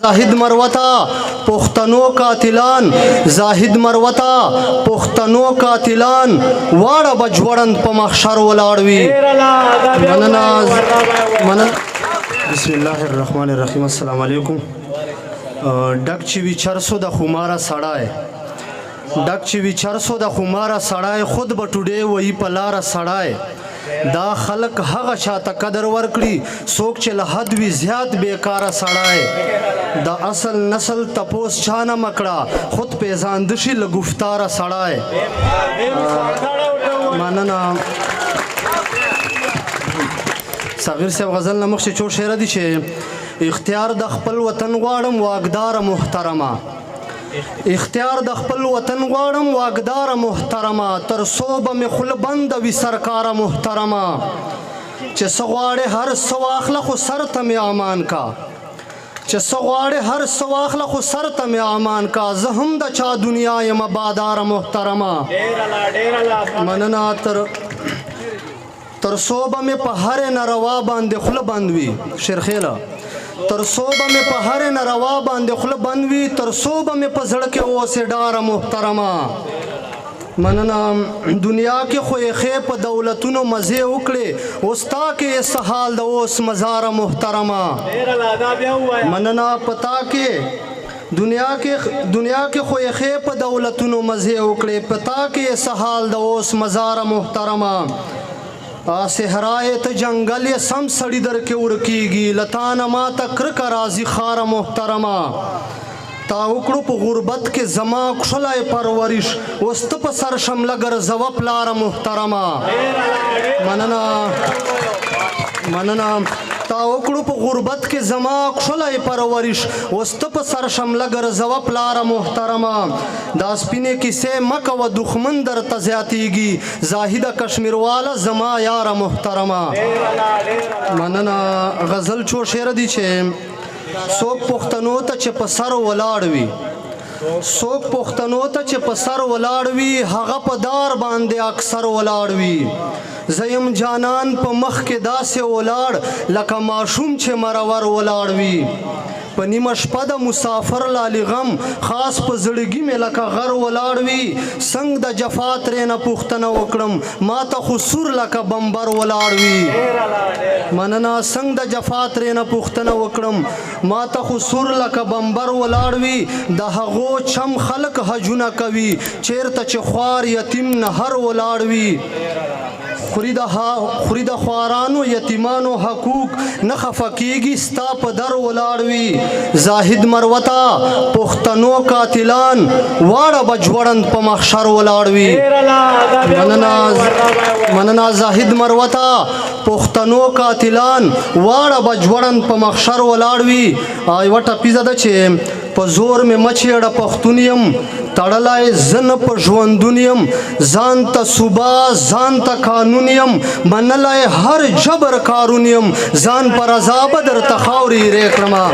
زاهد مروته پښتنو قاتلان، زاهد مروته پښتنو قاتلان، واړه به جوړند په محشر ولاړ وي. مننه، مننه. بسم الله الرحمن الرحیم. السلام علیکم. ډک چې وی چرسو د خماره سړای، ډک چې وی چرسو د خماره سړای، خود به ټوډې وای په لاره سړای. دا خلک هغه چاته قدر ورکړي څوک چې له حد وی زیات بیکاره سړای. د اصل نسل تپوس چانه مکړه، خود پیزاند شي له ګفتاره سړای. مننه. صغیر صاحب غزل نه مخکې څو شعر دي چې اختیار د خپل وطن غواړم واکدار محترمه، اختیار د خپل وطن غواړم واکدار محترمه، تر څو به مې خوله بنده وي سرکاره محترمه. چې څه غواړې هر څه واخله خو سر ته مې امان کا، چې څه غواړې هر څه واخله خو سر ته مې امان کا، زه هم د چا دنیا یم بادار محترمه. مننه. تر څو به مې په هرې ناروا باندې خوله بند وي شیرخیله، تر څو به مې په هرې ناروا باندې خوله بند وي، تر څو به مې په زړه کې اوسې ډاره محترمه. مننه. دنیا کې خو یې ښې په دولتونو مزې وکړې، اوس تا کې یې څه حال د اوس مزاره محترمه. مننه. په تا کې دنیا کې خو یې ښې په دولتونو مزې وکړې، په تا کې یې څه حال د اوس مزاره محترمه. صحرا یې ته جنګل یې، سم سړي در کې ورکیږي، له تا نه ماته کرکه راځي خاره محترمه. تا وکړو په غربت کې زما کښلی پرورش، اوس ته په سر شمله ګرځوه پلاره محترمه. مننه، مننه. تا وکړو په غربت کې زما کښلی پرورش، اوس ته په سر شمله ګرځوه پلاره محترمه. دا سپینې کیسې مه کوه، دښمن درته زیاتیږي، زاهده کشمیرواله زما یاره محترمه. مننه. غزل څو شعر دي چې څوک پښتنو ته چې په سر ولاړ وي، څوک پښتنو ته چې په سر ولاړ وي، هغه په دار باندې اکثر ولاړ وي. زه یم جانان په مخ کې داسې ولاړ لکه ماشوم چې مرور ولاړ وي. په نیمه شپه د مسافر لالي غم خاص په زړګي مې لکه غر ولاړ وي. څنګه د جفا ترېنه پوښتنه وکړم، ما ته خو سور لکه بمبر ولاړ وي. مننه. څنګه د جفا ترېنه پوښتنه وکړم، ما ته خو سور لکه بمبر ولاړ وي. د هغو چم خلک حجونه کوي چیرته چې خوار یتیم نهر ولاړ وي. خوري د خوارانو یتیمانو حقوق، نه خفه کیږي ستا په در ولاړ وي. زاهد مروته پښتنو قاتلان، واړه به جوړند په محشر ولاړ وي. مننه، مننه. زاهد مروته پښتنو قاتلان، واړه به جوړند په محشر ولاړ وي. یوه ټپیزه ده چې په زور مې مچېړه پښتون یم، تړلی زه نه په ژوندون یم، ځان ته صوبه ځان ته قانون یم، منلی هر جبر کارون یم، ځان په رضا به درته خاورې ایرې کړمه.